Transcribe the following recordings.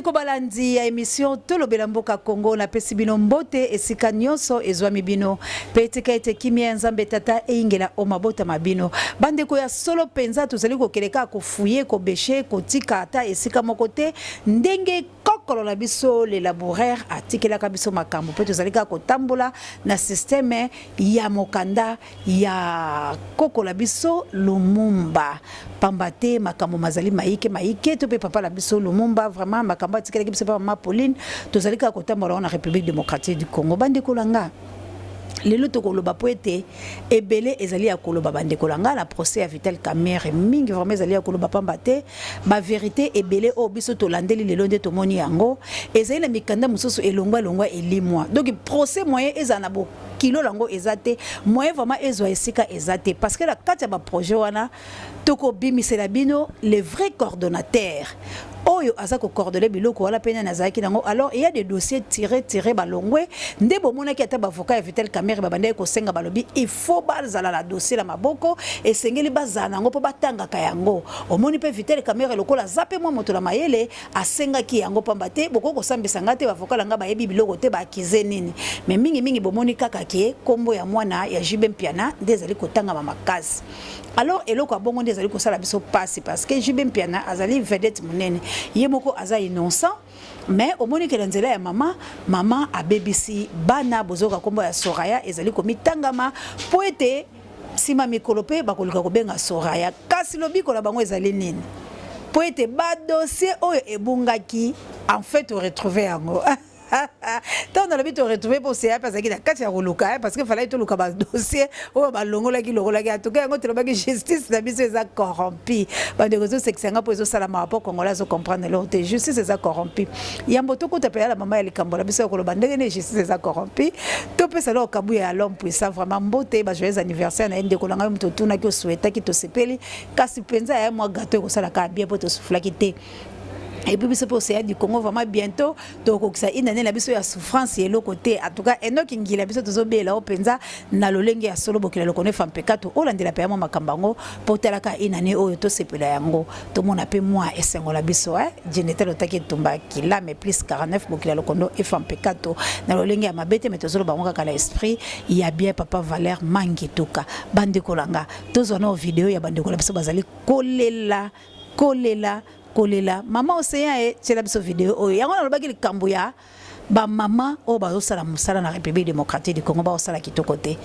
Bandeko balandi ya emission Tolobela Mboka Congo, napesi bino mbote esika nyonso ezwami bino, mpe tika ete kimia ya Nzambe Tata eyingela o mabota ma bino. Bandeko ya solo mpenza, tozali kokende kaka kofuye, kobeshe, kotika ata esika moko te, ndenge kokolo na biso le laboureur atikelaka biso makambo, mpe tozali kaka kotambola na systeme ya mokanda ya koko na biso Lumumba, pamba te makambo mazali maike maike to pe papa na biso Lumumba vraiment makambo atikelaki biso pa mama Pauline, tozali kaka kotambola wana République démocratique du Congo. Bandeko na nga, lelo tokoloba po ete ebele ezali ya koloba. Bandeko na nga, na procès ya Vital Kamerhe mingi vraiment ezali ya koloba, pamba te ba vérité ebele oyo biso tolandeli lelo nde tomoni yango. Ezali na mikanda mosusu elongwa elongwa elimwa, donc procès moyen ezala na kilo lango eza te, moyen vraiment ezwa esika eza te, parce que na kati ya baprojet wana tokobimisela bino le vrai coordonnateur oyo aza kocoordonner biloko wana mpe nani azalaki nango. Alors il y a des dossiers tiré tiré balongwe nde bomonaki ata bavocat ya Vital Kamerhe babandaki kosenga, balobi il faut bazala na dossier na maboko, esengeli bazala nango mpo batangaka yango. Omoni mpe Vital Kamerhe lokola aza mpe mwa moto na mayele, asengaki yango, pamba te bokoki kosambisa nga te, bavocat na nga bayebi biloko te, baakize nini. Mais mingimingi bomoni kaka ke nkombo ya mwana ya JB Mpiana nde ezali kotangama makasi. Alors eloko ya bongo nde ezali kosala biso pasi, parce que JB Mpiana azali vedette monene, ye moko aza innocent, mais omoni ke na nzela ya mama mama abebisi bana. Bozoka nkombo ya Soraya ezali komitangama mpo ete nsima mikolo mpe bakoluka kobenga Soraya, kasi lobiko na bango ezali nini? Mpo ete badossier oyo ebungaki, en fait oretrouve yango. Ntango nalobi toretrouve, mpo seya mpe azalaki na kati ya koluka, parce que fallait toluka badossier oyo balongolaki longolaki. En tout cas yango tolobaki, justice na biso eza corrompu. Bandeko, ezosekisa nga mpo ezosalama mpo Congolais azocomprendre eloko te. Justice eza corrompu. Yambo tokota mpenza na mama ya likambo na biso ya koloba ndenge nini justice eza corrompu, topesa loko Kabuya ya l'homme puissant vraiment mbote, bajoyeux anniversaire na ye. Ndeko na ngai, moto otunaki, osouhaitaki, tosepeli, kasi mpenza ya mwa gâteau ekosala kaka bien mpo tosuflaki te. Et puis biso mpe Océan du Congo, vraiment bientôt tokokisa une année na biso ya souffrance ya eloko te. En tout cas Enoki Ngila, biso tozobela o mpenza na lolenge ya solo. Bokila lokone fa mpekato olandela mpe ya mwa makambo yango mpo otalaka une année oyo tosepela yango, tomona mpe mwa esengo na biso. Jenetel otaki etumba kilame plus 49 bokila lokondo efa mpekato na lolenge ya mabe te, me tozoloba yango kaka na esprit ya bien. Papa Valère Mangituka, bandeko na nga, tozwa na video ya bandeko na biso bazali kolela kolela kolela. Mama Océan e tiela biso video oyo. Yango nalobaki likambo ya bamama oyo bazosala mosala na République démocratique du Congo, baosala kitoko te,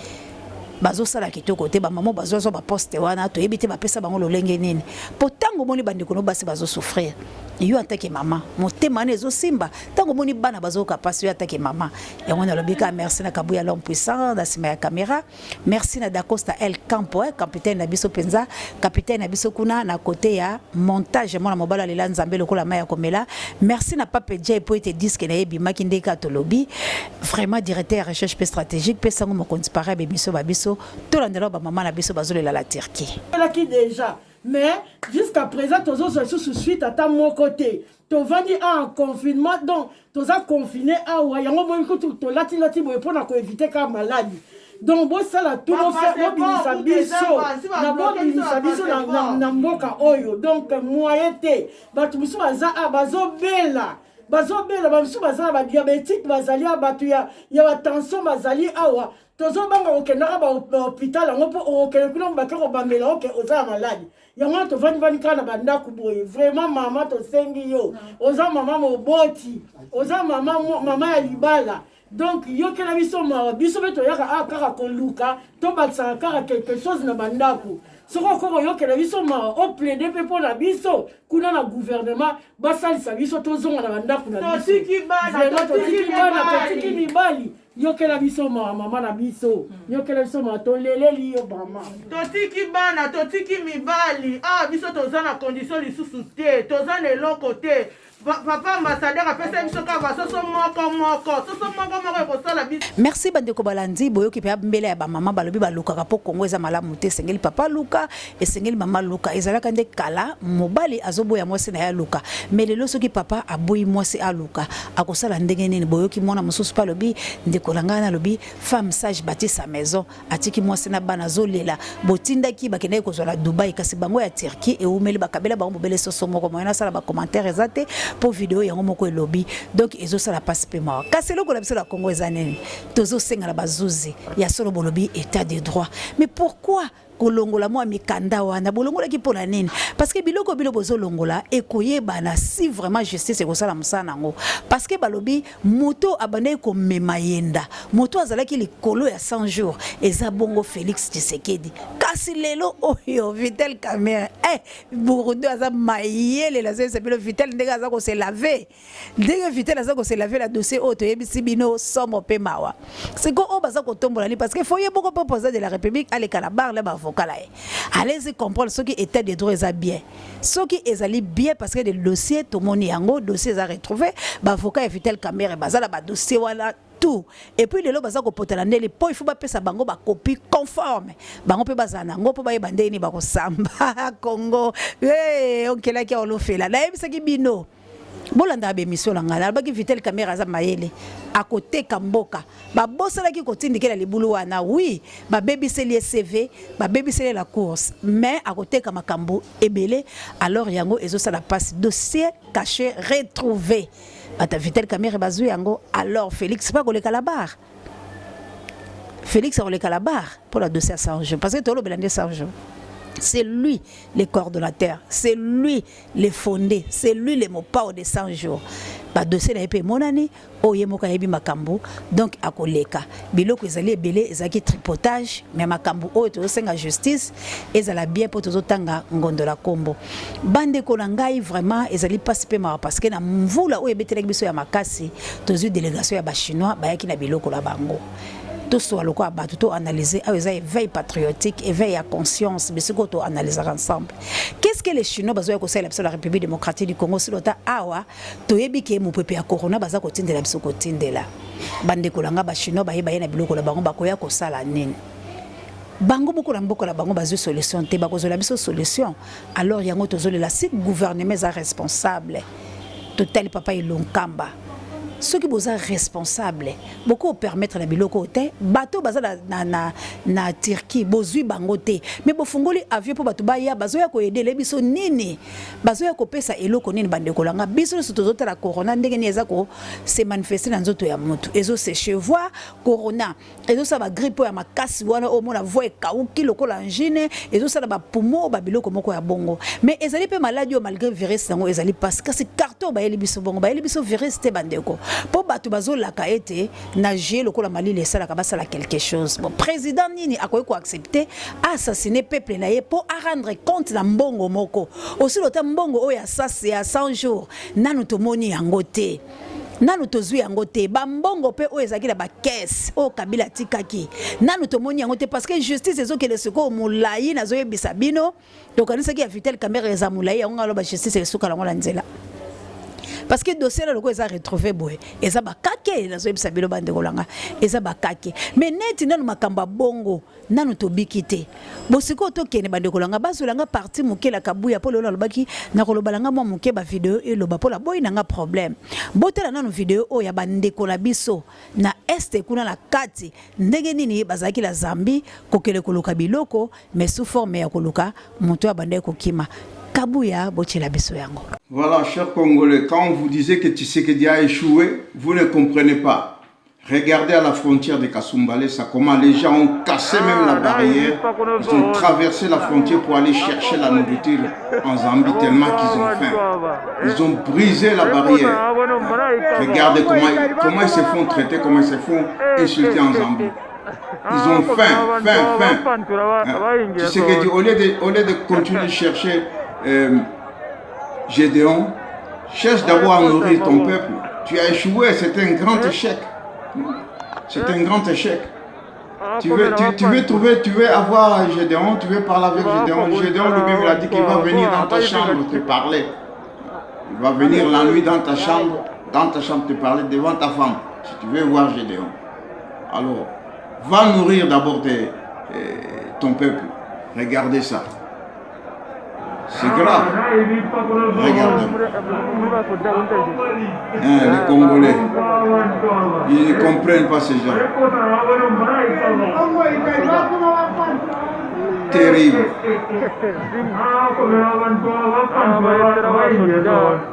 bazosala kitoko te. Bamama bazwazwa baposte wana, toyebi te bapesa bango lolenge nini, mpo ntango omoni bandeko no basi bazosouffrir, yo atake mama motema wana ezosimba. Ntango omoni bana bazoyoka mpasi, yo atake mama. Yango nalobi kaka merci na Kabuya l'homme puissant na nsima ya caméra, merci na Dacosta El Campo, capitaine na biso mpenza, capitaine na biso kuna na côté ya montage, mwana mobali alela Nzambe lokola mai ya komela. Merci na Pape Jay po ete disque na ye ebimaki ndenge kaka tolobi. Vraiment directeur ya recherche mpe stratégique mpe sango mokonzi para ya biso ba biso. Tolandela bamama na biso bazolela la Turquie. Elaki déjà, mais jusqu'à présent tozozwa lisusu suite ata moko te. Tovandi en confinement, donc toza confiné awa. Yango moi kutu tolatilati boye mpona koéviter kaka maladie. Donc bosala tu bobimisa biso na bobimisa biso na mboka oyo. Donc moyen te, bato mosusu baza a bazobela, bazobela, bamosusu baza na badiabétique, bazali a bato ya batension, bazali awa. Tozobanga kokendaka bahôpital yango mpo okokende kuna bake kobambela oke oza na maladie. Yango wana tovandivandi kaka na bandako boye. Vraiment mama, tosengi yo, oza mama moboti, oza mama, mama ya libala, donc yokela biso mawa. Biso mpe toyaka awa kaka koluka tobakisaka kaka quelque chose na bandako. Soki okoki koyokela biso mawa, oplaide mpe mpo na biso kuna na gouvernement, basalisa biso tozonga na bandako na biso. Totiki bana, Vraiment, totiki totiki bana, mibali. Totiki mibali. Yokela biso mawa, mama na biso, yokela biso mawa, toleleli yo mama. Totiki bana, totiki mibali. Ah, biso toza na condition lisusu te, toza na eloko te. Papa ambassadeur apesa biso kaka basoso moko moko, soso moko moko ekosala biso. Merci bandeko balandi. Boyoki mpe mbela ya bamama, balobi balukaka mpo Kongo eza malamu te. Esengeli papa luka, esengeli mama luka. Ezalaka nde kala, mobali azoboya mwasi na ye aluka, mais lelo soki papa aboyi mwasi aluka, akosala ndenge nini? Boyoki mwana mosusu mpe alobi, ndeko na ngai nalobi, femme sage bâtit sa maison. Atiki mwasi na bana azolela. Botindaki bakendaki kozwa na Dubai, kasi bango ya Turquie ewumeli, bakabela bango bobele soso moko. Moyen asala bacommentaire eza te. mpo video yango moko elobi. Donc ezosala mpasi mpe mawa. Kasi eloko na biso na Congo eza nini? Tozosenga na bazuzi ya solo, bolobi état de droit, mais pourquoi kolongola mwa mikanda wana? Bolongolaki mpo na nini? Parce que biloko bino bozolongola ekoyebana si vraiment justice ekosala mosala nango, parce que balobi moto abandaki komema yenda, moto azalaki likolo ya 100 jours, eza bongo Félix Tshisekedi. Kasi lelo oyo Vital Kamerhe, Burundi aza mayele. Nazoyebisa bino, Vital ndenge aza kose laver, ndenge Vital aza kose laver na dossier oyo toyebisi bino, somo mpe mawa. Sikoyo oyo baza kotombola nini? Parce que faut ye moko mpe président de la République aleka na barre na baavocat na ye. Allez comprendre soki état de droit eza bien, soki ezali bien, parce que de dossier tomoni yango, dossier eza retrouvé, baavocat ya Vital Kamerhe baza na badossier wana tout. Et puis lelo baza kopotela ndeli mpo il faut bapesa bango bacopie conforme, bango mpe bazala nango mpo bayeba ndenge nini bakosamba. Congo, hey, okelaki olofela. Nayebisaki bino, bolandaka baémission na ngai, nalobaki Vital Kamerhe aza mayele, akoteka mboka. Babosanaki kotindikela libulu wana. Oui, babebiseli ye CV, babebiseli la course, mais akoteka makambo ebele. Alors yango ezosala mpasi. Dossier caché retrouvé, bato ya Vital Kamerhe bazwi yango. Alors Félix mpe akoleka la barre, Félix akoleka la barre pour la dossier ya 100 jours, parce que tolobela nde 100 jours. C'est lui le coordonnateur, c'est lui le fondé, c'est lui le mopao de 100 jours. Badossier na ye mpe emonani, oyo ye moko ayebi makambo. Donc akoleka. Biloko ezali ebele, ezalaki tripotage, mais makambo oyo tozosenga justice ezala bien, mpo tozotanga ngondola nkombo. Bandeko na ngai, vraiment ezali mpasi mpe mawa, parce que na mvula oyo ebetelaki biso ya makasi, tozwi délégation ya Bachinois, bayaki na biloko na bango. Tosola lokola bato, toanalyse. Awa eza éveil patriotique, éveil ya conscience. Bisiko toanalysaka ensemble, qu'est-ce que les Chinois bazoya kosalela biso la République démocratique du Congo? Silo ta awa toyebi ke mopepe ya corona baza kotindela biso, kotindela bandeko na nga. Bachinois bayeba ye na biloko na bango, bakoya kosala nini? Bango moko na mboka na bango bazwi solution te, bakozwela biso solution? Alors yango tozolela, si gouvernement eza responsable, totali papa Elonkamba, soki boza responsable, bokopermettre na biloko oyo te. Bato baza na Turquie, bozwi bango te, mais bofungoli avion mpo bato baya. Bazoya koyedele biso nini? Bazoya kopesa eloko nini? Bandeko na nga, biso nyonso tozotala corona ndenge nini eza kose manifester na nzoto ya motu, ezose voir corona ezosala bagrippe oyo ya makasi wana, omona voix ekauki lokola angine, ezosala bapoumon, babiloko moko ya bongo. Mais ezali mpe maladi oyo, malgré virus yango ezali mpasi, kasi carton bayeli biso bongo, bayeli biso virus te, bandeko, mpo bato bazolaka ete na juillet lokola malili esalaka, basala quelque chose. Bon, président nini akoki koaccepter assassiner peuple na ye mpo arendre compte na mbongo moko osili ota, mbongo oyo asase ya 100 jours? Nanu tomoni yango te, nanu tozwi yango te. Bambongo mpe oyo ezalaki na bacaisse oyo Kabila atikaki, nanu tomoni yango te, parce que justice ezokende sikoyo molai. Nazoyebisa bino, tokanisaki ya Vital Kamerhe eza molai, yango nga aloba justice esuka nango na nzela, parce que dossier na lokola eza retrouvé boye, eza bakake. Nazoyebisa bino, bandeko na nga, eza bakake. Mais neti nanu makambo ya bongo nanu tobiki te. Bosikoyo tokende, bandeko na nga, bazwela nga parti moke na Kabuya, mpo lelo nalobaki nakoloba na nga mwa moke. Bavideo eloba mpo naboyi na nga problème. Botala nanu video oyo ya bandeko na biso na Est kuna na kati, ndenge nini bazalaki na Zambie kokende koluka biloko, mais sous forme ya koluka moto oyo abandaki kokima. Kabuya, botiela biso yango. Voilà, chers Congolais, quand on vous disait que Tshisekedi a échoué, vous ne comprenez pas. Regardez à la frontière de Kasumbalesa comment les gens ont cassé même la barrière. Ils ont traversé la frontière pour aller chercher la nourriture en Zambie tellement qu'ils ont faim. Ils ont brisé la barrière. Regardez comment ils se font traiter, comment ils se font insulter en Zambie. Ils ont faim, faim, faim. Hein? Tshisekedi, au lieu de continuer de chercher Gédéon, cherche d'abord à nourrir ton peuple. Tu as échoué, c'est un grand échec. C'est un grand échec. Tu veux trouver, tu veux avoir Gédéon, tu veux parler avec Gédéon. Gédéon lui-même, il a dit qu'il va venir dans ta chambre te parler. Il va venir la nuit dans ta chambre te parler devant ta femme, si tu veux voir Gédéon. Alors, va nourrir d'abord ton peuple. Regardez ça. C'est grave. Regardez. Hein, les Congolais, ils ne comprennent pas ces gens. Terrible.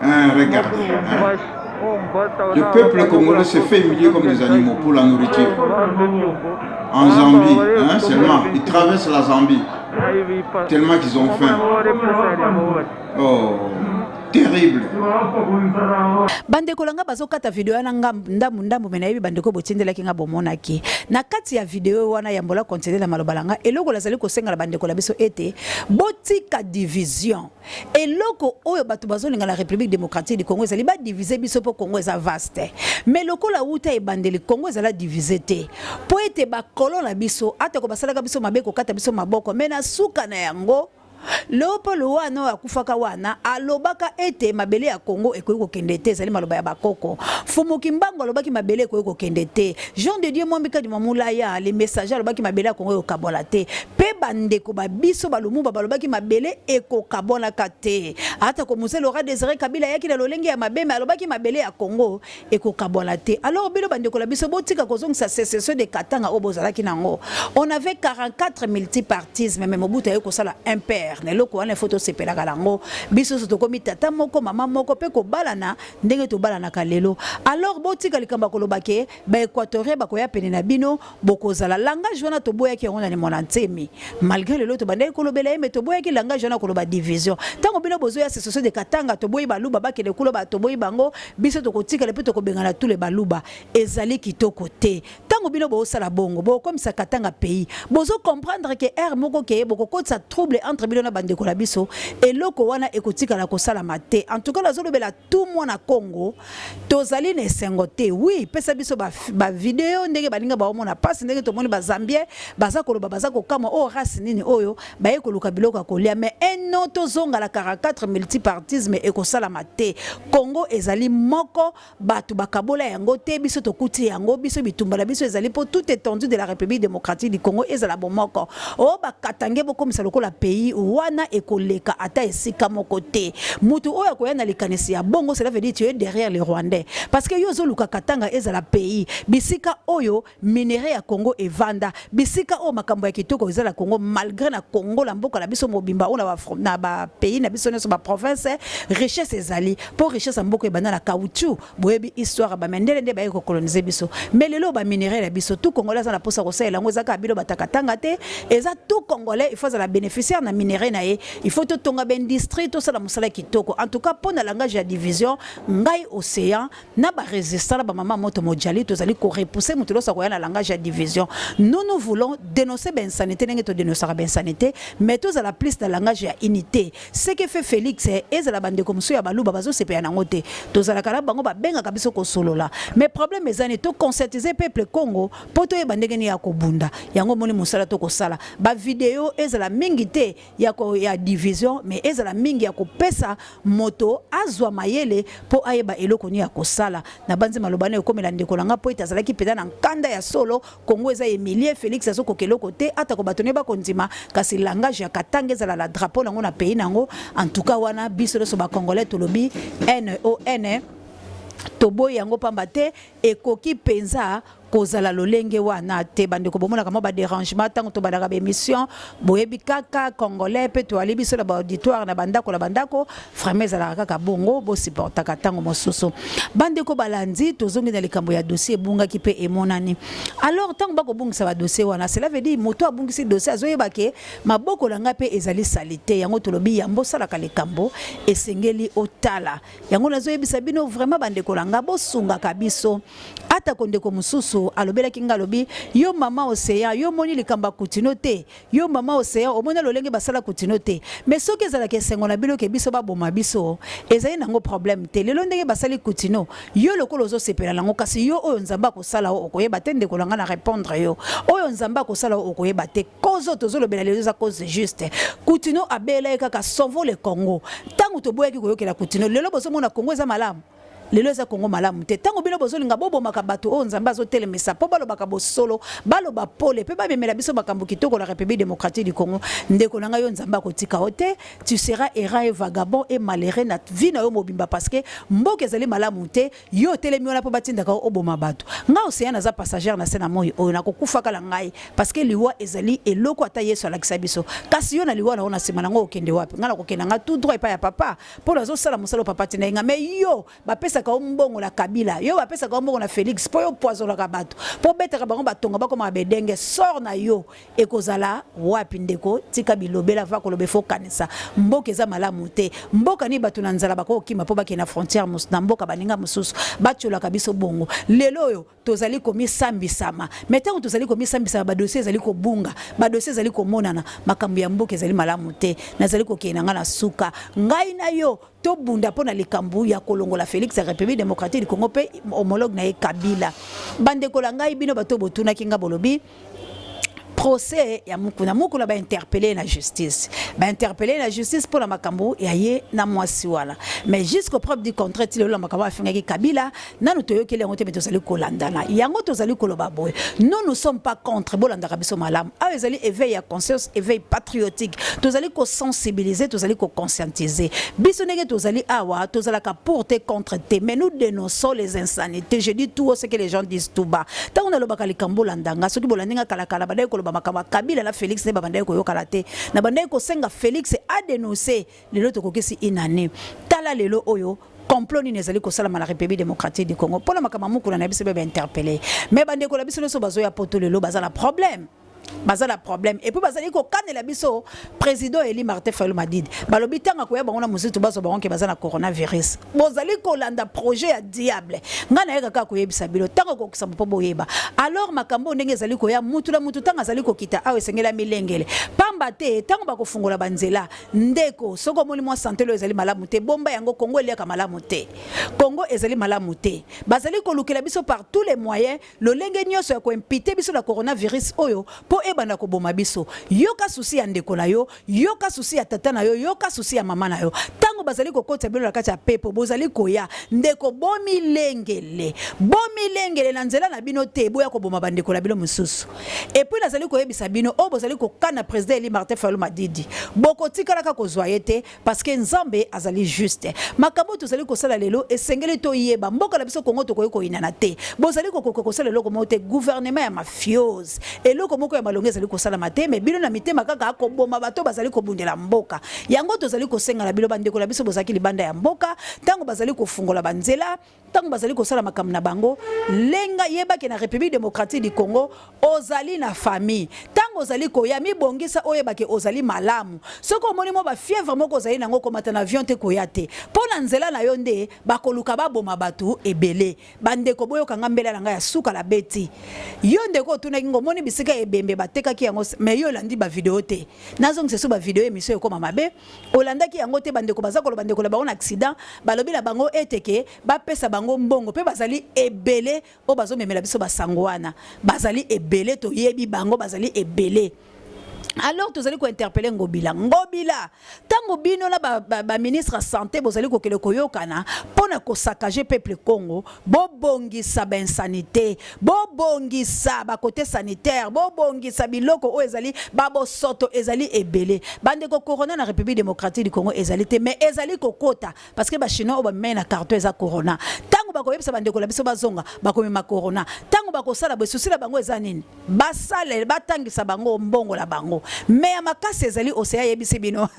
Hein, regardez. Hein. Le peuple congolais se fait humilier comme des animaux pour la nourriture. En Zambie, hein, seulement. Ils traversent la Zambie. Tellement qu'ils ont faim. Oh, terrible. Bandeko na nga bazokata video wana ndambu ndambu, me nayebi bandeko botindelaki nga bomonaki na kati ya video wana. Yambola continue na maloba na nga, eloko nazali kosenga na bandeko na biso ete botika division. Eloko oyo bato bazolinga na République démocratique du Congo ezali badivise biso, mpo Congo eza vaste. Mais lokola wuta ebandeli Congo ezala divise te, mpo ete bakolo na biso, atako basalaka biso mabe, kokata biso maboko, me na suka na yango, Leopold wana oyo akufaka wana alobaka ete mabele ya Congo ekoki kokende te. Ezali maloba ya bakoko. Fumu Kimbangu alobaki mabele ekoki kokende te. Jean de Dieu Mwambi Kadima Mulaya, le messager, alobaki mabele ya Congo ekokabola te. Mpe bandeko ba biso ba Lumumba balobaki mabele ekokabwanaka te. Atako Mzee Laurent Desire Kabila ayaki na lolenge ya mabe, me alobaki mabele ya Congo ekokabwana te. Alors bino bandeko na biso, botika kozongisa sécession de Katanga oyo bozalaki nango. On avait 44 multipartisme, mais Mobutu aye kosala un père na eloko wana. Ifo tosepelaka nango. Biso nyonso tokomi tata moko, mama moko, mpe kobalana ndenge tobalanaka lelo. Alors botika likambo ya koloba ke baéquatorien bakoya pene na bino, bokozala. Langage wana toboyaki yango na Limona Nsemi. Malgré lelo tobandaki kolobela ye, me toboyaki langage wana, koloba division. Ntango bino bozoya sécession de Katanga, toboyi Baluba bakende kuna, toboyi bango, biso tokotikala mpe tokobengana tule Baluba. Ezali kitoko te. Ntango bino bozosala bongo, bokokomisa Katanga pays, bozo comprendre ke aire moko ke bokokotisa trouble entre bino na bandeko na biso. Eloko wana ekotikala kosalama te. En tout cas, nazolobela tout mwana Congo, tozali na esengo te. Oui, pesa biso bavideo ba ndenge baninga baomona mpasi, ndenge tomoni Bazambien baza koloba, baza kokamwa oyo race nini oyo baye koluka biloko ya kolia. Mais eno tozongala 44 multipartisme ekosalama te. Congo ezali moko, bato bakabola yango te. Biso tokuti yango, biso bitumba na biso ezali mpo toute étendue de la République démocratique du Congo ezala bomoko. Oyo bakatange bokomisa lokola pays wana ekoleka ata esika moko te. Mutu oyo akoya na likanisi ya bongo, cela veut dire tu es derrière les Rwandais, parce que yo ozoluka Katanga ezala pays, bisika oyo minerai ya Congo evanda, bisika oyo makambo ya kitoko eza na Congo. Malgré na Congo, na mboka na biso mobimba oyo, na bapays na biso nyonso, baprovince, richesse ezali, mpo richesse ya mboka ebanda na caoutchouc. Boyebi histoire ya bamendele nde baye kocoloniser biso. Mais lelo baminerai na biso, tout Congolais aza na mposa kosalela yango. Eza kaka bino batakatanga te, eza tout Congolais. Il faut azala bénéficiaire na minerai na ye. Il faut totonga baindustrie, tosala mosala kitoko. En tout cas, mpo na langage ya division, ngai Océan na barésistant na bamama moto mojali, tozali korepousser moto nyonso akoya na langage ya division. Nous, nous voulons dénoncer bainsanité ndenge todénonsaka bainsanité, mais tozala plus na langage ya unité. Ce que fait Félix, ezala bandeko mosusu ya Baluba bazosepela nango te, tozalaka na bango, babengaka biso kosolola. Mais problème eza nini? Toconscientiser peuple Congo mpo toyeba ndenge nini ya kobunda yango. Omoni mosala tokosala, bavideo ezala mingi te ya division, mais ezala mingi ya kopesa moto azwa mayele mpo ayeba eloko nini ya kosala. Na banzi maloba na ekomela ndeko na nga, mpo ete azalaki mpenza na nkanda ya solo. Kongo eza humilié, Félix azokoka eloko te, atako bato ne bakondima. Kasi langage ya Katanga ezala la drapeau nango na pays nango, en tout cas wana biso nyonso bacongolais tolobi non, toboyi yango, pamba te ekoki mpenza kozala lolenge wana te. Bandeko, bomonaka mwa badérangement ntango tobandaka baémission. Boyebi kaka Congolais mpe toali biso na baauditoire na bandako na bandako, vraiment ezalaka kaka bongo, bosupportaka ntango mosusu. Bandeko balandi, tozongi na likambo ya dossier ebungaki mpe emonani. Alors ntango bakobungisa badossier wana, cela veut dire moto abungisi dossier azoyeba ke maboko na ngai mpe ezali sali te. Yango tolobi, yambo osalaka likambo, esengeli otala yango. Nazoyebisa bino vraiment, bandeko na nga, bosungaka biso. Atako ndeko mosusu alobelaki nga, alobi: "Yo mama Océan, yo omoni likambo ya Kutino te? Yo mama Océan, omoni lolenge basala Kutino te?" Mais soki ezalaka esengo na bino ke biso baboma biso, ezali nango problème te. Lelo ndenge basali Kutino, yo lokola ozosepela nango, kasi yo oyo Nzambe akosala o okoyeba te. Ndeko na nga, na répondre yo, oyo Nzambe akosala o okoyeba te. Cause oyo tozolobela lelo eza cause juste. Kutino abela ye kaka "Sauvons le Congo". Ntango toboyaki koyokela Kutino, lelo bozomona Congo eza malamu. Lelo eza Congo malamu te. Tango bino bozolinga bobomaka bato oyo Nzambe azotelemisa mpo balobaka bosolo, baloba pole mpe bamemela biso makambo kitoko na Republique democratique du Congo. Ndeko na ngai yo Nzambe akotika yo te, tu seras errant et vagabond et malheureux na vie na yo mobimba parce que mboka ezali malamu te, yo otelemi wana mpo batindaka yo oboma bato. Ngai Ocean naza passagère na se na moi oyo, nakokufa kala ngai parce que liwa ezali eloko ata Yesu alakisa biso. Kasi yo na liwa na yo na nsima na yango okende wapi? Ngai nakokenda ngai tout droit epai ya papa. Mpo nazo sala mosala oyo papa atindaki nga mais yo bapesaka yo mbongo na Kabila yo bapesaka yo mbongo na Felix mpo yo poisonnaka bato mpo obetaka bango batonga bakomaka bedenge sort na yo ekozala wapi ndeko tika bilobela va koloba efo kanisa mboka eza malamu te mboka nini bato na nzala bakokima mpo bakende na frontière na mboka baninga mosusu batiolaka biso bongo lelo oyo tozali komisambisama mais ntango tozali komisambisama badossier ezali kobunga badossier ezali komonana makambo ya mboka ezali malamu te nazali kokende na ngai na suka ngai na yo tobunda mpo na likambo ya kolongola Felix ya République démocratique du Congo mpe homologue na ye Kabila bandeko na ngai bino bato botunaki ngai bolobi procès ya Mukuna. Mukuna ba interpeller na justice. Ba interpeller na justice pour la makambo ya ye na mwasi wana. Mais jusqu'au preuve du contraire ti lelo na makambo afingaki Kabila, nanu toyokeli yango te mais tozali kolandana. Yango tozali koloba boye. Nous nous sommes pas contre bolandaka biso malamu. Awa ezali éveil ya conscience, éveil patriotique. Tozali ko sensibiliser, tozali ko conscientiser. Biso ndenge tozali awa, tozalaka pour te contre te, mais nous dénonçons les insanités. Je dis tout haut ce que les gens disent tout bas. Tango nalobaka likambo bolanda nga, soki bolandi nga kala kala bandaki koloba makambo ya Kabila na Felix nde babandaki koyokana te. Na bandaki kosenga Felix a denoncer, lelo tokokisi une année. Tala lelo oyo complot nini ezali kosalama na République démocratique du Congo. Pona makambo ya Mukuna na biso be ba interpeller. Mais bandeko na biso nyonso bazoya poto lelo baza na problème. Baza na problème et puis bazali kokanela biso président Eli Martin Fayulu Madidi balobi tanga koya bango na muzitu bazo bango ke baza na coronavirus bozali kolanda projet ya diable ngai nayaka kaka koyebisa bino ntango kokisa mpo boyeba alors makambo ndenge ezali koya mutu na mutu ntango azali kokita awa esengeli amilengele pamba te ntango bakofungola banzela ndeko soki omoni mwa sante oyo ezali malamu te bomba yango Kongo eliaka malamu te Kongo ezali malamu te bazali kolukela biso par tous les moyens Lolenge nioso ya ko impiter biso na coronavirus oyo po ebanda koboma biso. Yoka souci ya ndeko na yo, yoka souci ya tata na yo, yoka souci ya mama na yo. Tango bazali kokotisa bino na kati ya pepo, bozali koya. Ndeko bomilengele. Bomilengele na nzela na bino te, boya koboma ba ndeko na bino mosusu. Et puis nazali koyebisa bino, oyo bozali kokana president elu Martin Fayulu Madidi, bokotikalaka kozua ye te. Parce que Nzambe azali juste. Makambo tozali kosala lelo esengeli toyeba mboka na biso Congo tokoki koyinana te. Bozali kokoka kosala eloko moko te gouvernement ya mafiose. Eloko moko ya malonga ezali kosalama te mais bino na mitema kaka koboma bato bazali kobundela mboka. Yango tozali kosenga na bino bandeko na biso bozalaki libanda ya mboka tango bazali kofungola ba nzela Tango bazali kosala makambo na bango, lenga yeba ke na Republique democratique du Congo ozali na famille. Tango ozali koya, mibongisa oyeba ke ozali malamu. Soki omoni mwa ba fièvre moko ozali na yango, komata na avion te koya te. Po na nzela na yo nde bakoluka baboma batu ebele. Ba ndeko boyoka nga mbela na nga ya suka na beti. Yo ndeko otunaki nga omoni bisika ya ebembe batekaki yango mais yo olandi ba video te. Nazongisa lisusu ba video emission ekoma mabe. Olandaki yango te bandeko baza koloba ndeko na bango na accident balobi na bango ete ke bapesa bango mbongo pe bazali ebele oyo bazomemela biso basango wana bazali ebele toyebi bango bazali ebele alors tozali kointerpele Ngobila Ngobila ntango bino na baministre ba, ba ya sante bozali kokende koyokana mpo na kosakage peuple Congo bobongisa bainsanité Bobongisa ba cote sanitaire, bobongisa biloko oyo ezali ba bosoto ezali ebele. Bandeko corona na Republique democratique du Congo ezali te mais ezali kokota parce que ba chinois oyo bamemaki na carton eza corona. Tango bakoyebisa bandeko na biso bazonga bakomema corona. Tango bakosala boye souci na bango eza nini? Basale batangisa bango mbongo na bango. Mais ya makasi ezali Océan ayebisi bino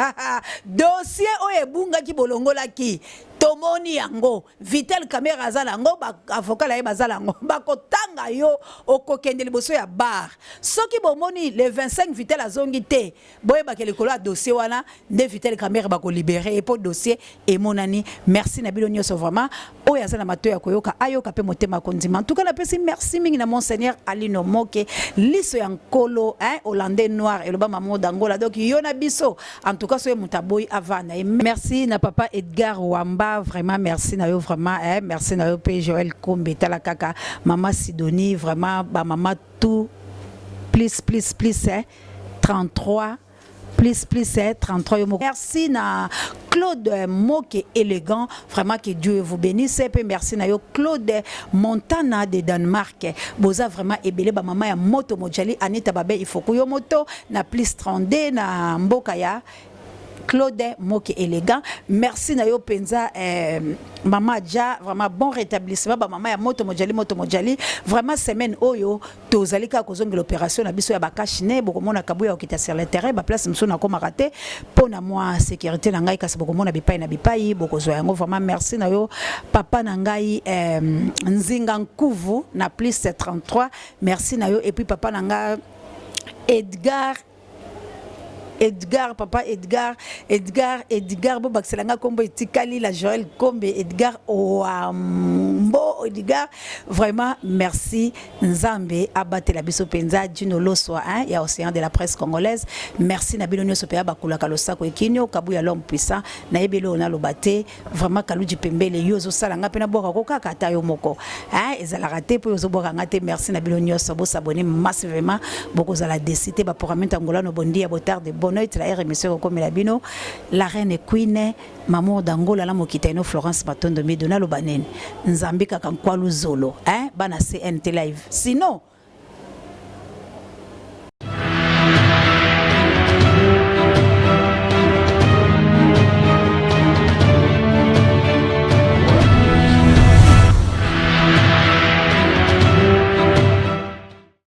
dossier oyo ebungaki bolongolaki tomoni yango. Vital Kamerhe aza na yango, ba avocats na ye baza na yango. Bakotanga yo, okokende liboso ya bar. Soki bomoni le 25 Vital azongi te, boyeba ke likolo ya dossier wana nde Vital Kamerhe bako liberer ye po dossier emonani. Merci na bino nioso vraiment. Oyo aza na matoyi ya koyoka ayoka pe motema ya kondima. En tout cas napesi merci mingi na Monseigneur Alino Moke, liso ya Nkolo, hein, Hollandais noir eloba Maman d'Angola. Donc yo na biso En tout cas soki moto aboyi avanda ye. Merci na papa Edgar Wamba vraiment merci na yo vraiment eh, merci na yo pe Joël Kombe tala kaka maman Sidonie vraiment ba maman tout plus plus plus eh, 33. Plus plus 33 yo moko. Merci na Claude Moke élégant, vraiment que Dieu vous bénisse pe merci na yo Claude Montana de Danemark. Boza vraiment ebele ba mama ya moto mojali Anita Babe Ifoku yo moto na plus 32 na mboka ya Claude Moke élégant. Merci na yo penza eh, mama Ja, vraiment bon rétablissement ba mama ya moto mojali moto mojali. Vraiment semaine oyo Tozali kaka kozongela operation na biso ya ba cache nez, bokomona Kabuya kokita sur le terrain, ba place mosusu nakomaka te mpo na mwa securite na ngai, kasi bokomona bipai na bipai, bokozwa yango vraiment. Merci na yo papa na ngai eh, Nzinga Nkuvu na plus 33, merci na yo et puis papa na ngai Edgar Edgar papa Edgar Edgar Edgar bobakisela nga kombo etikali la Joël Kombe Edgar Oambo Edgar vraiment merci Nzambe abatela biso penza Dino Loswa hein ya Océan de la presse congolaise merci na bino nyoso pe bakulaka losako ekinio kabuya l'homme puissant nayebeli oyo naloba te Vraiment Kaludji Pembele yo ozo sala nga pe na bwaka ko kaka ata yo moko hein ezalaka te po yo ozo bwaka nga te merci na bino nioso bo s'abonner massivement boko zala desi te ba programme Angola no bondia botar de bonne noite la heure émission ekokomela bino la reine queen mamour d'Angola na mokita ino Florence Matondo Mido naloba nini Nzambe kaka nkwalu zolo hein bana CNT live sinon.